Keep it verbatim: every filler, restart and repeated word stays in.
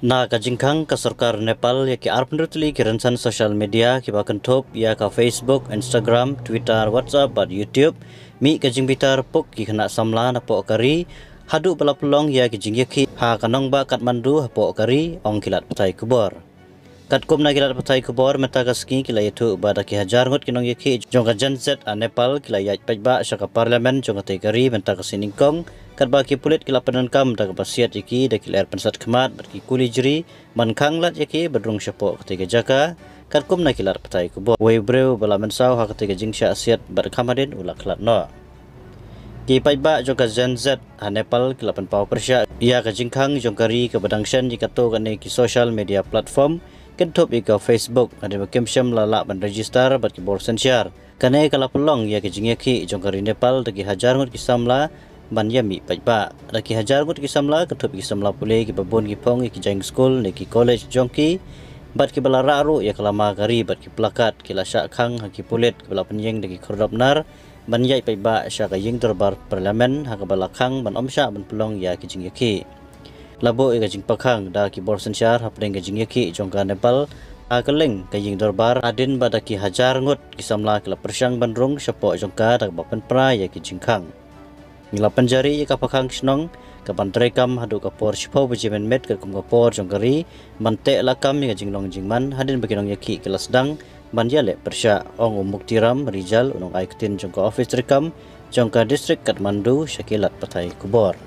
Na ka jingkhang ka sorkar Nepal ïa ki arphew tylli ki rynsan social media kiba kynthup ïa ka Facebook, Instagram, Twitter, WhatsApp bad YouTube, mih ka jingbitar puk ki khynnah samla napoh ka ri haduh ba la pynlong ïa ki jingïakhih ha ka nongbah Kathmandu hapoh ka ri, ong ki lad pathai khubor. Katkum na ki lad pathai khubor, mynta ka sngi ki la ïathuh ba da ki hajar ngut ki nongïakhih jong ka Gen Z ha Nepal ki la ïaid paidbah sha ka parliament jong katei ka ri mynta ka sngi nyngkong, katba ki pulit ki la pyndonkam da kaba siat ïa ki da ki lyer pynsat khmat bad ki kuli jri ban khang lad ïa ki ban rung shapoh katei ka jaka, katkum na ki lad pathai khubor. Wei u briew ba la mynsaw ha katei ka jingshah siat bad kham hadien u la khlad noh. Ki paidbah jong ka Gen Z ha Nepal ki la pynpaw pyrshah ïa ka jingkhang jong ka ri kaba dang shen ïa kato kane ki social media platform, kynthup ïa ka Facebook, hadien ba kim shym la lah ban register bad ki bor synshar. Kane ka la pynlong ïa ka jingïakhih jong ka ri Nepal da ki hajar ngut ki samla ban ïa mih paidbah. Da ki hajar ngut ki samla, kynthup ïa ki samla pule kiba bun ki phong ïa ki jaiñ skul ne ki college jong ki, bad kiba la rah ruh ïa ka lama ka ri bad ki plakat, ki la shah khang ha ki pulit kiba la pynïeng da ki khyrdop nar ban ïaid paidbah sha ka ïing dorbar parliament ha kaba la khang ban ym shah ban pynlong ïa ki jingïakhih. La buh ïa ka jingpakhang da ki bor synshar hapdeng ka jingïakhih jong ka Nepal ha kylleng ka ïing dorbar, hadien ba da ki hajar ngut ki samla ki la pyrshang ban rung shapoh jong ka da kaba pynpra ïa ki jingkhang. Ngi la pynjari ïa ka pakhang shnong kaban treikam haduh ka por shiphew baje mynmiet katkum ka por jong ka ri, ban teh lakam ïa ka jinglong jingman hadien ba ki nongïakhih ki la sdang ban ïaleh pyrshah, ong u Muktiram Rijal, u nongai ktien jong ka ophis treikam jong ka district Kathmandu, sha ki lad pathai khubor.